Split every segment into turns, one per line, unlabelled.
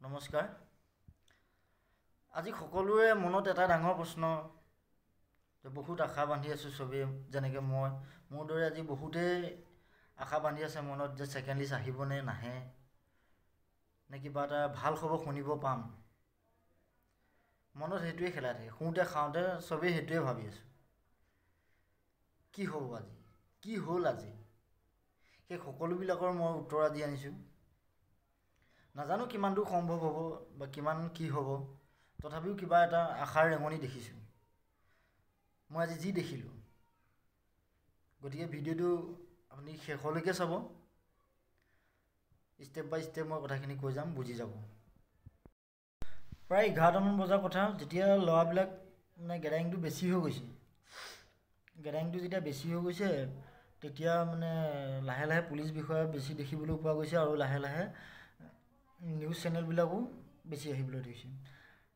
নমস্কাৰ। আজি সকলোৰে মনত এটা ডাঙৰ প্ৰশ্ন যে বহুত আশা বান্ধি আছোঁ চবেই, যেনেকৈ মই, মোৰ দৰে আজি বহুতেই আশা বান্ধি আছে মনত যে ছেকেণ্ড লিষ্ট আহিবনে নাহে, নে কিবা এটা ভাল খবৰ শুনিব পাম। মনত সেইটোৱে খেলাই থাকে, শুওঁতে খাওঁতে চবেই সেইটোৱে ভাবি আছোঁ, কি হ'ব আজি, কি হ'ল আজি। সেই সকলোবিলাকৰ মই উত্তৰ আজি আনিছোঁ। নাজানো কিমান দূৰ সম্ভৱ হ'ব বা কিমান কি হ'ব, তথাপিও কিবা এটা আশাৰ ৰেঙনি দেখিছোঁ মই আজি যি দেখিলোঁ। গতিকে ভিডিঅ'টো আপুনি শেষলৈকে চাব, ষ্টেপ বাই ষ্টেপ মই কথাখিনি কৈ যাম, বুজি যাব। প্ৰায় 11টামান বজাৰ কথা, যেতিয়া ল'ৰাবিলাক মানে গেডাৰিংটো বেছি হৈ গৈছে, গেডাৰিংটো যেতিয়া বেছি হৈ গৈছে তেতিয়া মানে লাহে লাহে পুলিচ বিষয়া বেছি দেখিবলৈ পোৱা গৈছে আৰু লাহে লাহে নিউজ চেনেলবিলাকো বেছি আহিবলৈ ধৰিছে।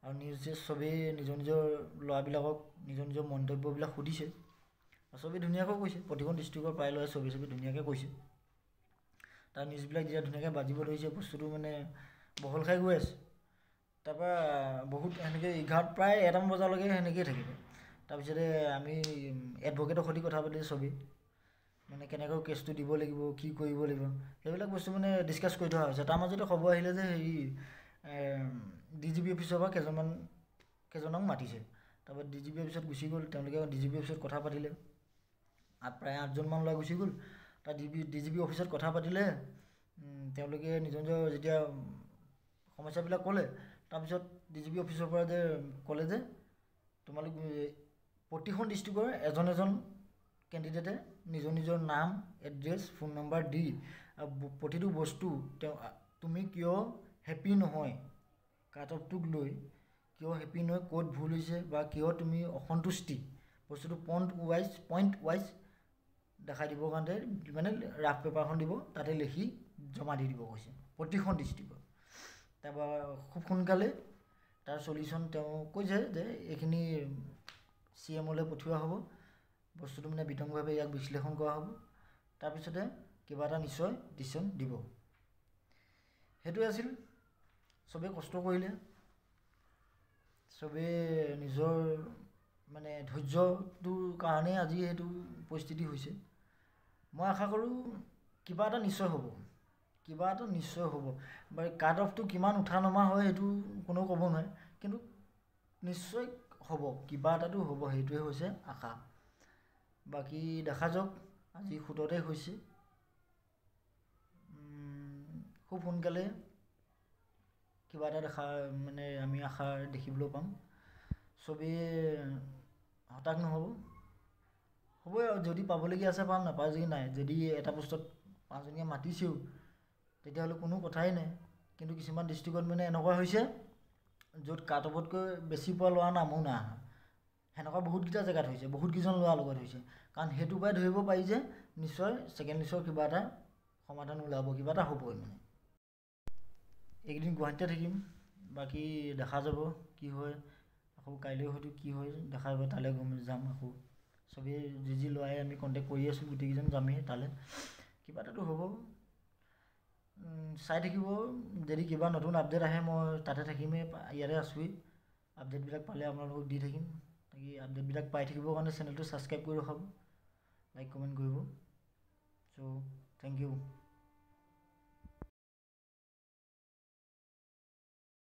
আৰু নিউজ যে চবেই নিজৰ নিজৰ ল'ৰাবিলাকক নিজৰ নিজৰ মন্তব্যবিলাক সুধিছে আৰু চবেই ধুনীয়াকৈ কৈছে, প্ৰতিখন ডিষ্ট্ৰিক্টৰ প্ৰায় ল'ৰাই চবেই চবেই ধুনীয়াকৈ কৈছে। তাৰ নিউজবিলাক যেতিয়া ধুনীয়াকৈ বাজিব ধৰিছে, বস্তুটো মানে বহল খাই গৈ আছে। তাৰপৰা বহুত সেনেকৈ 11 প্ৰায় 1টামান বজালৈকে সেনেকৈয়ে থাকিলে। তাৰপিছতে আমি এডভকেটৰ সৈতে কথা পাতিলোঁ চবেই, মানে কেনেকৈ কেছটো দিব লাগিব, কি কৰিব লাগিব, সেইবিলাক বস্তু মানে ডিছকাছ কৰি থকা হৈছে। তাৰ মাজতে খবৰ আহিলে যে হেৰি ডি জি পি অফিচৰ পৰা কেইজনক মাতিছে। তাৰপৰা ডি জি পি অফিচত গুচি গ'ল তেওঁলোকে, ডি জি পি অফিচত কথা পাতিলে, প্ৰায় 8জনমান ল'ৰা গুচি গ'ল। তাত ডি জি পি অফিচত কথা পাতিলে, তেওঁলোকে নিজৰ নিজৰ যেতিয়া সমস্যাবিলাক ক'লে, তাৰপিছত ডি জি পি অফিচৰ পৰা যে ক'লে যে তোমালোক প্ৰতিখন ডিষ্ট্ৰিক্টৰ এজন এজন কেণ্ডিডেটে নিজৰ নিজৰ নাম, এড্ৰেছ, ফোন নম্বৰ দি আৰু প্ৰতিটো বস্তু তেওঁ তুমি কিয় হেপী নহয়, কাট অফটোক লৈ কিয় হেপী নহয়, ক'ত ভুল হৈছে বা কিয় তুমি অসন্তুষ্টি, বস্তুটো পইণ্ট ৱাইজ দেখাই দিবৰ কাৰণে মানে ৰাফ পেপাৰখন দিব, তাতে লিখি জমা দি দিব কৈছে প্ৰতিখন ডিষ্ট্ৰিক্টত। তাৰপৰা খুব সোনকালে তাৰ চলিউশ্যন তেওঁ কৈছে যে এইখিনি চি এমলৈ পঠিওৱা হ'ব, বস্তুটো মানে বিতংভাৱে ইয়াক বিশ্লেষণ কৰা হ'ব, তাৰপিছতে কিবা এটা নিশ্চয় ডিচিশ্যন দিব। সেইটোৱে আছিল। চবেই কষ্ট কৰিলে, চবেই নিজৰ মানে ধৈৰ্যটোৰ কাৰণেই আজি সেইটো পৰিস্থিতি হৈছে। মই আশা কৰোঁ কিবা এটা নিশ্চয় হ'ব, কিবা এটা নিশ্চয় হ'ব। বা কাট অফটো কিমান উঠা নমা হয় সেইটো কোনেও ক'ব নোৱাৰে, কিন্তু নিশ্চয় হ'ব, কিবা এটাতো হ'ব, সেইটোৱে হৈছে আশা। বাকী দেখা যাওক, আজি 17 তাৰিখ হৈছে, খুব সোনকালে কিবা এটা দেখা মানে আমি আশা দেখিবলৈ পাম। চবেই হতাশ নহ'ব, হ'বই আৰু, যদি পাবলগীয়া আছে পাম, নাপায় যদি নাই। যদি এটা পোষ্টত 5জনীয়ে মাতিছেও তেতিয়াহ'লে কোনো কথাই নাই। কিন্তু কিছুমান ডিষ্ট্ৰিক্টত মানে এনেকুৱা হৈছে য'ত কাট অফতকৈ বেছি পোৱা ল'ৰা নামো নাই অহা, সেনেকুৱা বহুতকেইটা জেগাত হৈছে, বহুতকেইজন ল'ৰাৰ লগত হৈছে। কাৰণ সেইটোৰ পৰাই ধৰিব পাৰি যে নিশ্চয় ছেকেণ্ড লিষ্টৰ কিবা এটা সমাধান ওলাব, কিবা এটা হ'বই মানে। এইকেইদিন গুৱাহাটীতে থাকিম, বাকী দেখা যাব কি হয়, আকৌ কাইলৈ হয়তো কি হয় দেখা যাব, তালৈ গম যাম। আকৌ চবেই যি যি ল'ৰাই আমি কণ্টেক্ট কৰি আছোঁ গোটেইকেইজন যামেই তালৈ, কিবা এটাতো হ'ব। চাই থাকিব, যদি কিবা নতুন আপডেট আহে মই তাতে থাকিমেই, ইয়াতে আছোঁৱেই। আপডেটবিলাক পালে আপোনালোকক দি থাকিম। বাকী আপডেটবিলাক পাই থাকিবৰ কাৰণে চেনেলটো ছাবস্ক্ৰাইব কৰি ৰখাব, লাইক কমেণ্ট কৰিব। So thank you.